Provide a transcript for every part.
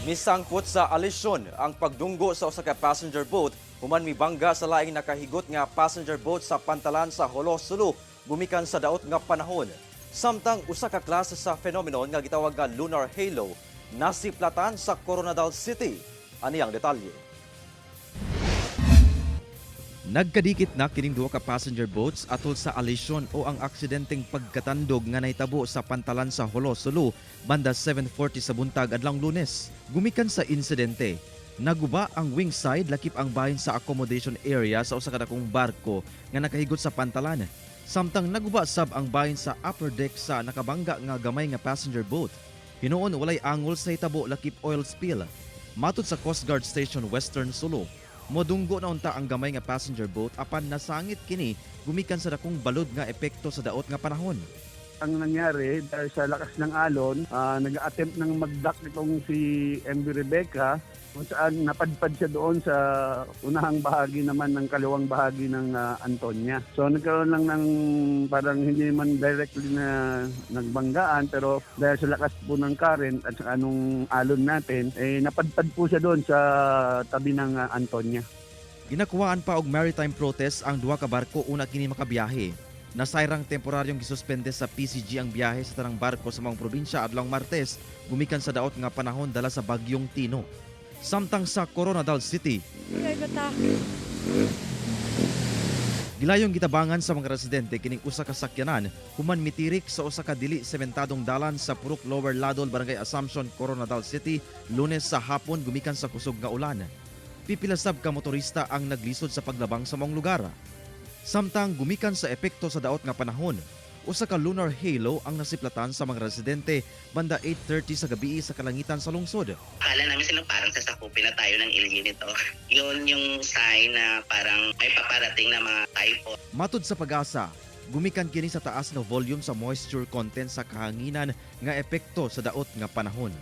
Misangpot sa alisyon ang pagdunggo sa usa ka passenger boat human mibangga sa laing nakahigot nga passenger boat sa pantalan sa Jolo, Sulu, gumikan sa daot nga panahon. Samtang usa ka klase sa phenomenon nga gitawag nga lunar halo nasiplatan sa Koronadal City. Ani ang detalye. Nagkadikit na kining duha ka passenger boats atol sa alisyon o ang aksidenteng pagkatandog nga nahitabo sa pantalan sa Jolo, Sulu, banda 7:40 sa buntag adlawng Lunes. Gumikan sa insidente, naguba ang wing side lakip ang bahin sa accommodation area sa usa ka dakong barko nga nakahigot sa pantalan. Samtang naguba sab ang bahin sa upper deck sa nakabangga nga gamay nga passenger boat. Hinuon walay angol sa hitabo lakip oil spill. Matud sa Coast Guard Station Western Sulu, modunggo na unta ang gamay nga passenger boat apan nasangit kini gumikan sa dakong balod nga epekto sa daot nga panahon. Ang nangyari, dahil sa lakas ng alon, nag-attempt ng mag-dock itong si MV Rebecca kung saan napadpad siya doon sa unahang bahagi naman ng kaliwang bahagi ng Antonia. So nagkaroon lang ng parang hindi man directly na nagbanggaan, pero dahil sa lakas po ng current at sa anong alon natin, eh, napadpad po siya doon sa tabi ng Antonia. Ginakuhaan pa og maritime protest ang duha ka barko una kini makabiyahe. Nasayrang temporaryong gisuspende sa PCG ang biyahe sa tanang barko sa mga probinsya adlawng Martes gumikan sa daot nga panahon dala sa bagyong Tino. Samtang sa Koronadal City, Ay, bata. gilayong gitabangan sa mga residente kining usa ka sakyanan human mitirik sa usa ka dili sementadong dalan sa Purok Lower Ladol, Barangay Assumption, Koronadal City, Lunes sa hapon gumikan sa kusog nga ulan. Pipila sab ka motorista ang naglisod sa paglabang sa maong lugar. Samtang gumikan sa epekto sa daot nga panahon, usa ka lunar halo ang nasiplatan sa mga residente banda 8:30 sa gabi sa kalangitan sa lungsod. Akala namin sila parang sasakupin na tayo ng alien nito. Yun yung sign na parang may paparating na mga typhoon. Matud sa PAGASA, gumikan kini sa taas nga volume sa moisture content sa kahanginan nga epekto sa daot nga panahon.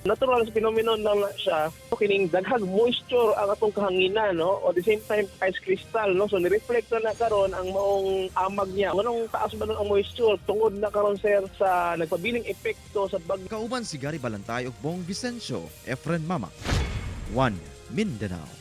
Natural sa phenomenon lang na siya, kining daghang moisture ang atong kahanginan, no, o the same time ice crystal, no, so ni-reflect na na karon ang maong amag niya. Nganong taas ba nun ang moisture tungod na karon, sir, sa nagpabiling epekto sa bag. Kauban si Gary Balantay ug Bong Vicencio, Efren Mama. 1 Mindanao.